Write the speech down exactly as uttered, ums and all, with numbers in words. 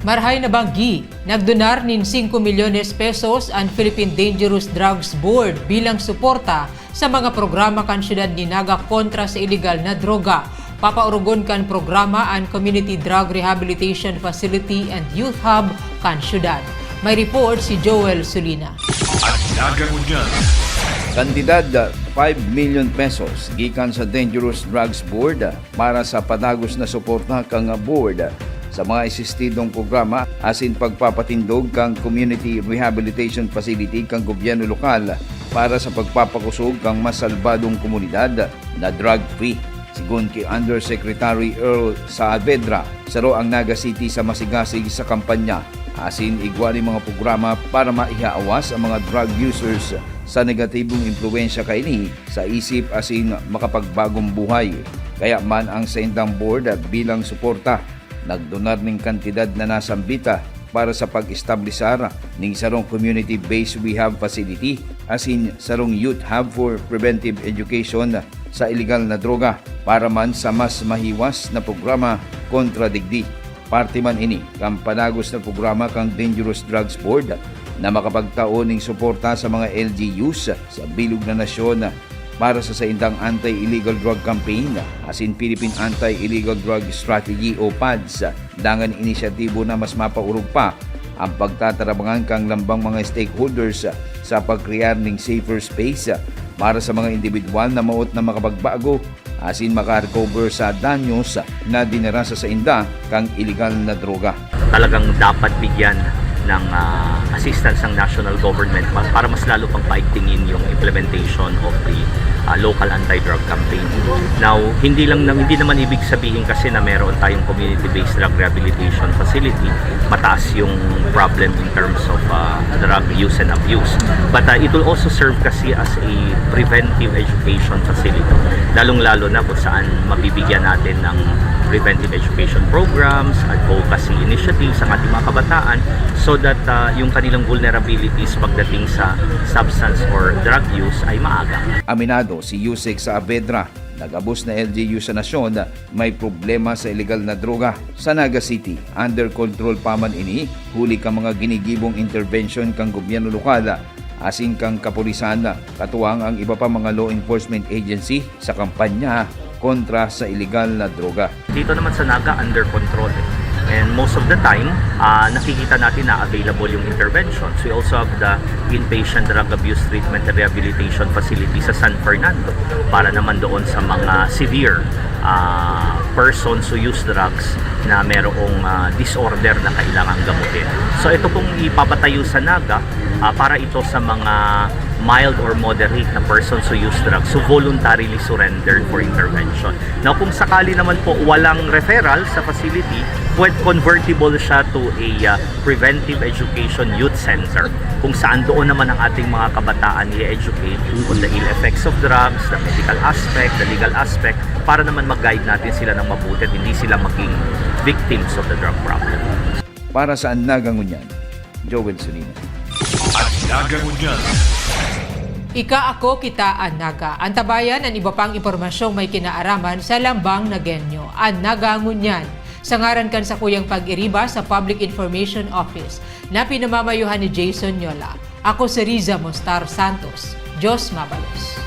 Marahay na banggi, nagdonar nin singko milyones pesos an Philippine Dangerous Drugs Board bilang suporta sa mga programa kan syudad ni Naga kontra sa iligal na droga. Papaurugon kan programa an Community Drug Rehabilitation Facility and Youth Hub kan syudad. May report si Joel Sulina. An Naga Ngunyan. Kantidad, five million pesos gikan sa Dangerous Drugs Board para sa padagos na suporta kan board sa mga existidong programa asin pagpapatindog kan community rehabilitation facility kan gobyerno lokal para sa pagpapakosog kan mas salbadong komunidad na drug-free. Sigon ki Undersecretary Earl Saavedra, saro ang Naga City sa masigasig sa kampanya asin igwa nin mga programa para maihaawas ang mga drug users sa negatibong impluwensya kaini sa isip asin makapagbagong buhay. Kaya man ang saindang board bilang suporta, nagdonar nin kantidad na nasambita para sa pag-establisar ning sarong community-based rehab facility asin sarong youth hub for preventive education sa iligal na droga para man sa mas mahiwas na programa kontra digdi. Parte man ini kan padagos na programa kan Dangerous Drugs Board na makapagtao nin suporta sa mga L G Us sa bilog na nasyon para sa saindang Anti-Illegal Drug Campaign asin Philippine Anti-Illegal Drug Strategy o pads. Dangan inisyatibo na mas mapaorog pa ang pagtatarabangan kan lambang mga stakeholders sa pagkrear nin safer space para sa mga indibidwal na maot na makapagbago asin maka-recover sa danyos na dinara sa sainda kan iligal na droga. Talagang dapat bigyan ng, ah, assistance ng national government pa-, para mas lalo pang paigtingin yung implementation of the, ah, local anti-drug campaign. Now, hindi lang nam-, hindi naman ibig sabihin kasi na meron tayong community-based drug rehabilitation facility, mataas yung problem in terms of, ah, drug use and abuse. But, ah, it will also serve kasi as a preventive education facility, lalong-lalo na kung saan mabibigyan natin ng preventive education programs, advocacy initiatives ang ating mga kabataan so that, ah, yung kanilang vulnerabilities pagdating sa substance or drug use ay maaga. Aminado si Yusek Saavedra, nagabos na L G U sa nasyon, may problema sa iligal na droga. Sa Naga City, under control pa man ini, huli kan mga ginigibong intervention kan gobyerno lokal asin kan kapulisan, katuwang ang iba pa mga law enforcement agency sa kampanya kontra sa iligal na droga. Dito naman sa Naga, under control eh. And most of the time, ah, nakikita natin na available yung interventions. We also have the inpatient drug abuse treatment and rehabilitation facility sa San Fernando para naman doon sa mga severe, ah, persons who use drugs na merong, ah, disorder na kailangan gamutin. So ito pong ipapatayo sa Naga, ah, para ito sa mga mild or moderate na persons who use drugs who voluntarily surrendered for intervention. Now, kung sakali naman po walang referral sa facility, pwed-, convertible siya to a, ah, preventive education youth center, kung saan doon naman ang ating mga kabataan i-educate on the ill effects of drugs, the medical aspect, the legal aspect, para naman mag-guide natin sila ng mabuti at hindi sila maging victims of the drug problem. Para sa An Naga Ngunyan, Joel Solina. An Naga Ngunyan. Ika, ako, kita, an Naga. Antabayan an iba pang impormasyong may kinaaraman sa Lambang Nagenyo. An Naga Ngunyan. Sa ngaran kan sakuyang pag-iriba sa Public Information Office, na pinamamayohan ni Jason Yola, ako si Riza Mostar Santos. Diyos mabalos.